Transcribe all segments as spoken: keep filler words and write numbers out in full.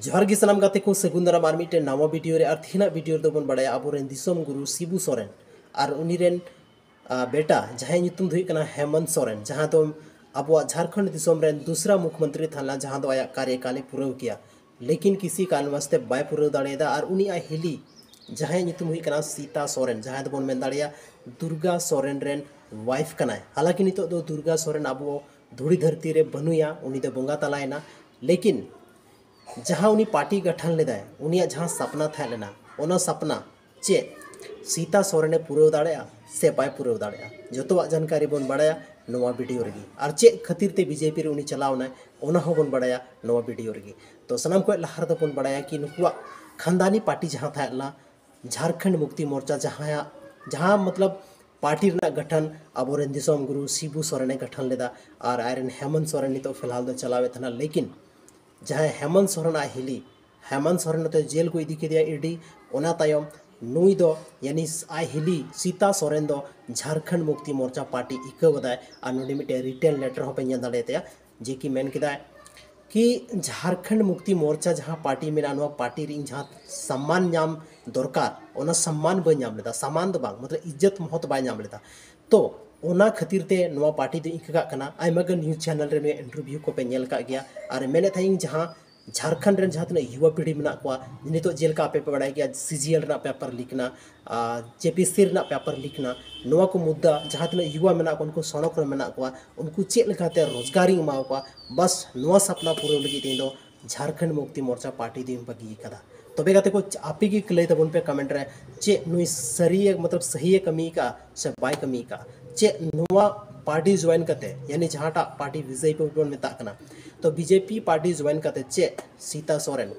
ᱡᱚᱦᱟᱨ ᱜᱮ ᱥᱟᱱᱟᱢ ᱜᱟᱛᱮ ᱠᱚ, ᱥᱟᱹᱜᱩᱱ ᱫᱟᱨᱟᱢ ᱟᱨ ᱢᱤᱫᱴᱮᱱ ᱱᱟᱣᱟ ᱵᱷᱤᱰᱤᱭᱳ ᱨᱮ᱾ ᱟᱨ ᱛᱮᱦᱮᱧᱟᱜ ᱵᱷᱤᱰᱤᱭᱳ ᱨᱮᱫᱚ ᱵᱚᱱ ᱵᱟᱲᱟᱭᱟ ᱟᱵᱚᱨᱮᱱ ᱫᱤᱥᱚᱢ ᱜᱩᱨᱩ ᱥᱤᱵᱩ ᱥᱚᱨᱮᱱ ᱟᱨ ᱩᱱᱤ ᱨᱮᱱ, ᱟ, ᱵᱮᱴᱟ, ᱡᱟᱦᱟᱸᱭᱟᱜ ᱧᱩᱛᱩᱢ ᱫᱚ ᱦᱩᱭᱩᱜ ᱠᱟᱱᱟ ᱦᱮᱢᱚᱱᱛ ᱥᱚᱨᱮᱱ, ᱡᱟᱦᱟᱸ ᱫᱚ ᱟᱵᱚᱣᱟᱜ ᱡᱷᱟᱲᱠᱷᱚᱸᱰ ᱫᱤᱥᱚᱢ ᱨᱮᱱ ᱫᱩᱥᱨᱟ ᱢᱩᱠᱷᱢᱚᱱᱛᱨᱤ ᱛᱟᱦᱮᱸ ᱞᱮᱱᱟ, ᱡᱟᱦᱟᱸ ᱫᱚ ᱟᱭᱟᱜ ᱠᱟᱨᱭᱚᱠᱟᱞᱮ ᱯᱩᱨᱟᱹᱣ ᱠᱮᱭᱟ, ᱞᱮᱠᱤᱱ ᱠᱤᱥᱤ ᱠᱟᱨᱚᱱᱵᱚᱥ ᱛᱮ ᱵᱟᱭ ᱯᱩᱨᱟᱹᱣ ᱫᱟᱲᱮᱭᱟᱫᱟ᱾ ᱟᱨ ᱩᱱᱤ ᱟᱡ ᱦᱤᱞᱤ, ᱡᱟᱦᱟᱸᱭᱟᱜ ᱧᱩᱛᱩᱢ ᱦᱩᱭᱩᱜ ᱠᱟᱱᱟ ᱥᱤᱛᱟ ᱥᱚᱨᱮᱱ, ᱡᱟᱦᱟᱸᱭ ᱫᱚᱵᱚᱱ ᱢᱮᱱ ᱫᱟᱲᱮᱭᱟᱜᱼᱟ ᱫᱩᱨᱜᱟ ᱥᱚᱨᱮᱱ ᱨᱮᱱ ᱣᱟᱭᱤᱯᱷ ᱠᱟᱱᱟᱭ᱾ ᱦᱟᱞᱟᱸᱠᱤ ᱱᱤᱛᱚᱜ ᱫᱚ ᱫᱩᱨᱜᱟ ᱥᱚᱨᱮᱱ ᱟᱵᱚ ᱫᱷᱩᱲᱤ ᱫᱷᱟᱹᱨᱛᱤ ᱨᱮ ᱵᱟᱹᱱᱩᱭᱟ, ᱩᱱᱤ ᱫᱚ ᱵᱚᱸᱜᱟ ᱛᱟᱞᱟᱭᱮᱱᱟ, ᱞᱮᱠᱤᱱ ᱡᱟᱦᱟᱸ ᱩᱱᱤ ᱯᱟᱨᱴᱤ ᱜᱚᱴᱷᱚᱱ ᱞᱮᱫᱟᱭ, ᱩᱱᱤᱭᱟᱜ ᱡᱟᱦᱟᱸ ᱥᱟᱯᱱᱟ ᱛᱟᱦᱮᱸ ᱞᱮᱱᱟ, ᱚᱱᱟ ᱥᱟᱯᱱᱟ ᱪᱮᱫ ᱥᱤᱛᱟ ᱥᱚᱨᱮᱱᱮ ᱯᱩᱨᱟᱹᱣ ᱫᱟᱲᱮᱭᱟᱜᱼᱟ ᱥᱮ ᱵᱟᱭ ᱯᱩᱨᱟᱹᱣ ᱫᱟᱲᱮᱭᱟᱜᱼᱟ, ᱡᱚᱛᱚᱣᱟᱜ ᱡᱟᱱᱠᱟᱨᱤ ᱵᱚᱱ ᱵᱟᱲᱟᱭᱟ ᱱᱚᱣᱟ ᱵᱷᱤᱰᱤᱭᱳ ᱨᱮᱜᱮ᱾ ᱟᱨ ᱪᱮᱫ ᱠᱷᱟᱹᱛᱤᱨ ᱛᱮ ᱵᱤᱡᱮᱯᱤ ᱨᱮ ᱩᱱᱤ ᱪᱟᱞᱟᱣ ᱮᱱᱟᱭ, ᱚᱱᱟ ᱦᱚᱸ ᱵᱚᱱ ᱵᱟᱲᱟᱭᱟ ᱱᱚᱣᱟ ᱵᱷᱤᱰᱤᱭᱳ ᱨᱮᱜᱮ᱾ ᱛᱚ ᱥᱟᱱᱟᱢ ᱠᱷᱚᱱ ᱞᱟᱦᱟ ᱨᱮᱫᱚ ᱵᱚᱱ ᱵᱟᱲᱟᱭᱟ ᱠᱤ ᱱᱩᱠᱩᱣᱟᱜ ᱠᱷᱟᱱᱫᱟᱱᱤ ᱯᱟᱨᱴᱤ ᱡᱟᱦᱟᱸ ᱛᱟᱦᱮᱸ ᱞᱮᱱᱟ, ᱡᱷᱟᱨᱠᱷᱚᱸᱰ ᱢᱩᱠᱛᱤ ᱢᱳᱨᱪᱟ, ᱡᱟᱦᱟᱸᱭᱟᱜ, ᱡᱟᱦᱟᱸ ᱢᱚᱛᱞᱚᱵ ᱯᱟᱨᱴᱤ ᱨᱮᱱᱟᱜ ᱜᱚᱴᱷᱚᱱ ᱟᱵᱚᱨᱮᱱ ᱫᱤᱥᱚᱢ ᱜᱩᱨᱩ ᱥᱤᱵᱩ ᱥᱚᱨᱮᱱᱮ ᱜᱚᱴᱷᱚᱱ ᱞᱮᱫᱟ, ᱟᱨ ᱟᱡᱨᱮᱱ ᱦᱮᱢᱚᱱᱛ ᱥᱚᱨᱮᱱ ᱱᱤᱛᱚᱜ ᱯᱷᱤᱞᱦᱟᱞ ᱫᱚ ᱪᱟᱞᱟᱣᱮᱫ ᱛᱟᱦᱮᱱᱟ, ᱞᱮᱠᱤᱱ ᱡᱟᱦᱟᱸᱭ ᱦᱮᱢᱚᱱᱛ ᱥᱚᱨᱮᱱ ᱟᱡ ᱦᱤᱞᱤ, ᱦᱮᱢᱚᱱᱛ ᱥᱚᱨᱮᱱ ᱱᱚᱛᱮ ᱡᱮᱞ ᱠᱚ ᱤᱫᱤ ᱠᱮᱫᱮᱭᱟ ᱤᱰᱤ᱾ ᱚᱱᱟ ᱛᱟᱭᱚᱢ ᱱᱩᱭ ᱫᱚ, ᱭᱟᱱᱤ ᱟᱡ ᱦᱤᱞᱤ ᱥᱤᱛᱟ ᱥᱚᱨᱮᱱ ᱫᱚ ᱡᱷᱟᱨᱠᱷᱚᱸᱰ ᱢᱩᱠᱛᱤ ᱢᱳᱨᱪᱟ ᱯᱟᱨᱴᱤ ᱟᱹᱭᱠᱟᱹᱣ ᱠᱟᱫᱟᱭ ᱟᱨ ᱱᱚᱰᱮ ᱢᱤᱫᱴᱮᱱ ᱨᱤᱴᱮᱱ ᱞᱮᱴᱟᱨ ᱦᱚᱸᱯᱮ ᱧᱮᱞ ᱫᱟᱲᱮᱭᱟᱛᱟᱭᱟ, ᱡᱮ ᱠᱤ ᱢᱮᱱ ᱠᱮᱫᱟᱭ ᱠᱤ ᱡᱷᱟᱨᱠᱷᱚᱸᱰ ᱢᱩᱠᱛᱤ ᱢᱳᱨᱪᱟ ᱡᱟᱦᱟᱸ ᱯᱟᱨᱴᱤ ᱢᱮᱱᱟᱜᱼᱟ, ᱱᱚᱣᱟ ᱯᱟᱨᱴᱤ ᱨᱮ ᱤᱧ ᱡᱟᱦᱟᱸ ᱥᱚᱢᱢᱟᱱ ᱧᱟᱢ ᱫᱚᱨᱠᱟᱨ, ᱚᱱᱟ ᱥᱚᱢᱢᱟᱱ ᱵᱟᱹᱧ ᱧᱟᱢ ᱞᱮᱫᱟ, ᱥᱚᱢᱢᱟᱱ ᱫᱚ ᱵᱟᱝ, ᱢᱚᱛᱞᱚᱵ ᱤᱡᱽᱡᱚᱛ ᱢᱚᱦᱚᱛ ᱵᱟᱭ ᱧᱟᱢ ᱞᱮᱫᱟ᱾ ᱛᱚ ᱚᱱᱟ ᱠᱷᱟᱹᱛᱤᱨ ᱛᱮ ᱱᱚᱣᱟ ᱯᱟᱨᱴᱤ ᱫᱚ ᱤᱧ ᱤᱠᱟᱹ ᱠᱟᱜ ᱠᱟᱱᱟ᱾ ᱟᱭᱢᱟ ᱜᱟᱱ ᱱᱤᱭᱩᱡᱽ ᱪᱮᱱᱮᱞ ᱨᱮ ᱱᱩᱭᱟᱜ ᱤᱱᱴᱟᱨᱵᱷᱤᱭᱩ ᱠᱚᱯᱮ ᱧᱮᱞ ᱠᱟᱜ ᱜᱮᱭᱟ᱾ ᱟᱨ ᱢᱮᱱᱮᱫ ᱛᱟᱦᱮᱸᱫ ᱤᱧ ᱡᱟᱦᱟᱸ ᱡᱷᱟᱨᱠᱷᱚᱸᱰ ᱨᱮᱱ ᱡᱟᱦᱟᱸ ᱛᱤᱱᱟᱹᱜ ᱭᱩᱣᱟ ᱯᱤᱲᱦᱤ ᱢᱮᱱᱟᱜ ᱠᱚᱣᱟ, ᱱᱤᱛᱚᱜ ᱡᱮᱞᱮᱠᱟ ᱟᱯᱮ ᱯᱮ ᱵᱟᱲᱟᱭ ᱜᱮᱭᱟ, ᱥᱤᱡᱤᱮᱞ ᱨᱮᱱᱟᱜ ᱯᱮᱯᱟᱨ ᱞᱤᱠ ᱱᱟ, ᱟᱨ ᱡᱮᱯᱤᱥᱤ ᱨᱮᱱᱟᱜ ᱯᱮᱯᱟᱨ ᱞᱤᱠ ᱱᱟ, ᱱᱚᱣᱟ ᱠᱚ ᱢᱩᱫᱽᱫᱟ ᱡᱟᱦᱟᱸ ᱛᱤᱱᱟᱹᱜ ᱭᱩᱣᱟ ᱢᱮᱱᱟᱜ ᱠᱚᱣᱟ, ᱩᱱᱠᱩ ᱥᱚᱲᱚᱠ ᱨᱮ ᱢᱮᱱᱟᱜ ᱠᱚᱣᱟ, ᱩᱱᱠᱩ ᱪᱮᱫ ᱞᱮᱠᱟᱛᱮ ᱨᱳᱡᱽᱜᱟᱨᱤᱧ ᱮᱢᱟ ᱠᱚᱣᱟ, ᱵᱟᱥ ᱱᱚᱣᱟ ᱥᱟᱯᱱᱟ ᱯᱩᱨᱟᱹᱣ ᱞᱟᱹᱜᱤᱫ ᱛᱮ ᱤᱧ ᱫᱚ ᱡᱷᱟᱨᱠᱷᱚᱸᱰ ᱢᱩᱠᱛᱤ ᱢᱳᱨᱪᱟ ᱯᱟᱨᱴᱤ ᱫᱚᱧ ᱵᱟᱹᱜᱤ ᱟᱠᱟᱫᱟ᱾ ᱛᱚᱵᱮ ᱜᱟᱛᱮ ᱠᱚ, ᱟᱯᱮ ᱜᱮ ᱞᱟᱹᱭ ᱛᱟᱵᱚᱱ ᱯᱮ ᱠᱚᱢᱮᱱᱴ ᱨᱮ, ᱪᱮᱫ ᱱᱩᱭ ᱥᱟᱹᱨᱤᱭᱮ, ᱢᱚᱛᱞᱚᱵ ᱥᱟᱹᱦᱤᱭᱮ ᱠᱟᱹᱢᱤ ᱟᱠᱟᱫᱼᱟ ᱥᱮ ᱵᱟᱭ ᱠᱟᱹᱢᱤ ᱟᱠᱟᱫᱼᱟ? ᱪᱮᱫ ᱱᱚᱣᱟ ᱯᱟᱨᱴᱤ ᱡᱚᱭᱮᱱ ᱠᱟᱛᱮ, ᱭᱟᱱᱤ ᱡᱟᱦᱟᱸᱴᱟᱜ ᱯᱟᱨᱴᱤ ᱵᱤᱡᱮᱯᱤ ᱵᱚᱱ ᱢᱮᱛᱟᱜ ᱠᱟᱱᱟ, ᱛᱚ ᱵᱤᱡᱮᱯᱤ ᱯᱟᱨᱴᱤ ᱡᱚᱭᱮᱱ ᱠᱟᱛᱮ ᱪᱮᱫ ᱥᱤᱛᱟ ᱥᱚᱨᱮᱱ,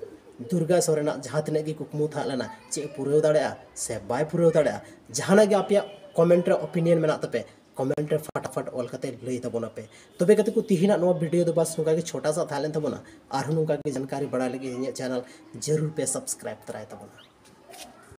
ᱫᱩᱨᱜᱟ ᱥᱚᱨᱮᱱᱟᱜ ᱡᱟᱦᱟᱸ ᱛᱤᱱᱟᱹᱜ ᱜᱮ ᱠᱩᱠᱢᱩ ᱛᱟᱦᱮᱸ ᱞᱮᱱᱟ, ᱪᱮᱫ ᱮ ᱯᱩᱨᱟᱹᱣ ᱫᱟᱲᱮᱭᱟᱜᱼᱟ ᱥᱮ ᱵᱟᱭ ᱯᱩᱨᱟᱹᱣ ᱫᱟᱲᱮᱭᱟᱜᱼᱟ? ᱡᱟᱦᱟᱱᱟᱜ ᱜᱮ ᱟᱯᱮᱭᱟᱜ ᱠᱚᱢᱮᱱᱴ ᱨᱮ ᱚᱯᱤᱱᱤᱭᱚᱱ ᱢᱮᱱᱟᱜ ᱛᱟᱯᱮ, ᱠᱚᱢᱮᱱᱴ ᱨᱮ ᱯᱷᱟᱴᱟᱯᱷᱟᱴ ᱚᱞ ᱠᱟᱛᱮ ᱞᱟᱹᱭ ᱛᱟᱵᱚᱱ ᱟᱯᱮ᱾ ᱛᱚᱵᱮ ᱜᱟᱛᱮ ᱠᱚ, ᱛᱤᱦᱤᱧᱟᱜ ᱱᱚᱣᱟ ᱵᱷᱤᱰᱤᱭᱳ ᱫᱚ ᱵᱟᱥ ᱱᱚᱝᱠᱟ ᱜᱮ ᱪᱷᱳᱴᱟ ᱥᱟ ᱛᱟᱦᱮᱸ ᱞᱮᱱ ᱛᱟᱵᱚᱱᱟ᱾ ᱟᱨᱦᱚᱸ ᱱᱚᱝᱠᱟ ᱜᱮ ᱡᱟᱱᱠᱟᱨᱤ ᱵᱟᱲᱟᱭ ᱞᱟᱹᱜᱤᱫ ᱤᱧᱟᱹᱜ ᱪᱮᱱᱮᱞ ᱡᱟᱹᱨᱩᱲ ᱯᱮ ᱥᱟᱵᱥᱠᱨᱟᱭᱤᱵ ᱛᱚᱨᱟᱭ ᱛᱟᱵᱚᱱᱟ᱾